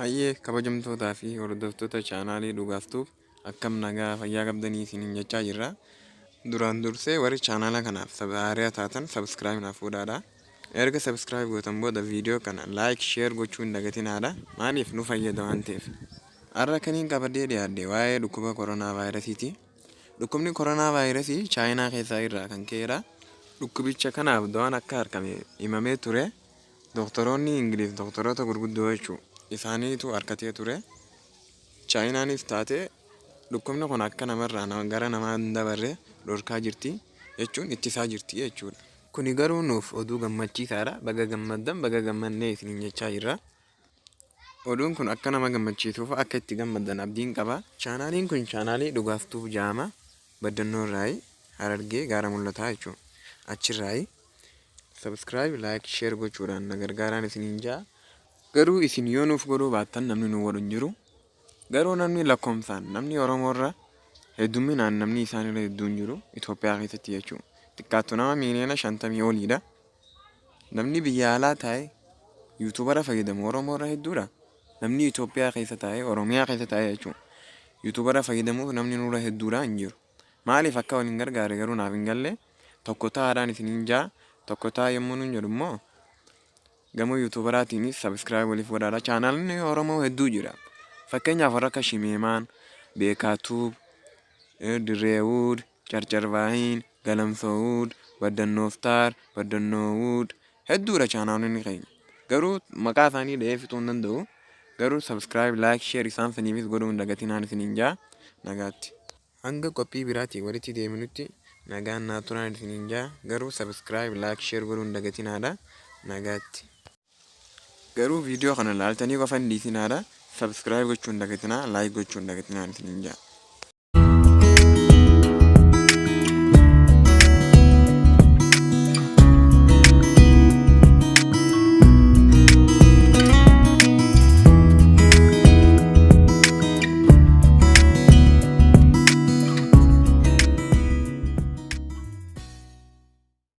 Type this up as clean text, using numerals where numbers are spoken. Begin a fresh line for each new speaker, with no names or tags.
Hayyee, kabajamtootaa fi hordoftoota chaanaalii Dhugaaftuuf, akkam nagaa fayyaa qabdanii isiniin jechaa jirra. Duraan dursee warri chaanaala kanaaf haaraa taatan subscribe naaf godhaadha. Erga subscribe gootan booda viidiyoo kana like, share gochuu hin dagatinaadha. Maaliif nu fayyada waan ta'eef. Har'a kaniin qabadee dhiyaadhe waa'ee dhukkuba koronaa vaayirasiiti. Dhukkubni koronaa vaayirasii Chaayinaa keessaa irraa kan ka'edha. Dhukkubicha kanaaf dawaan akka argame himamee ture. Doktoroonni Ingiliz, doktoroota gurguddoo jechuudha. Isaaniitu harkatee ture. Chaayinaanis taate dhukkubni kun akka namarraa gara namaa hin dabarre dhorkaa jirti jechuun ittisaa jirti jechuudha. Kuni garuu nuuf oduu gammachiisaadha. Baga gammaddan, baga gammannee isiniin jechaa jirra. Oduun kun akka nama gammachiisuuf akka itti gammaddan abdiin qaba. Chaanaaliin kun chaanaalii Dhugaaftuuf jedhama. Baddannoo irraayi, Harargee gaara mul'ataa jechuudha. Achirraayi. Subscribe, like, share gochuudhaan na gargaaraan isiniin ja'a. Garuu isin yoo nuuf godhuu baattan namni nu godhu hin jiru. Garuu namni lakkoomsaan namni Oromoorra heddumminaan namni isaanirra hedduu hin jiru Itoophiyaa keessatti jechuudha. Xiqqaattu nama miiliyoona 50 oliidha. Namni biyya alaa taa'ee YouTubara fayyadamu Oromoorra hedduudha. Namni Itoophiyaa keessa taa'ee, Oromiyaa keessa taa'ee jechuudha. YouTubara fayyadamuuf namni nurra hedduudha hin jiru. Maaliif akka waliin gargaare garuu naaf hin galle. Tokko taa'aadhaan isiniin ja'a. Tokko ta'a yommuu nuun jedhu immoo gama YouTubaraatiinis subscribe waliif godhaadha. Chaanaalonni Oromoo hedduu jira. Fakkeenyaaf warra akka Shimeemaan, Beekaatuub, Dirreewud, Carcarvaayin, Galamsoowud, Baddannooftaar, Baddannoowud hedduudha chaanaalonni keenya. Garuu maqaa isaanii dha'ee fixuu hin danda'u. Garuu subscribe, like, share isaan saniifis godhuu hin dagatinaan isiniin ja'a. Nagaatti. Hanga qophii biraatiin walitti deebinutti nagaan naa turaan isiniin ja'a. Garuu subscribe, like, share godhuu hin dagatinaadha. Nagaatti. Garuu viidiyoo kana laaltanii qofa hin dhiisinaadha. Subscribe gochuu hin dagatinaa, like gochuu hin dagatinaan isiniin ja'a.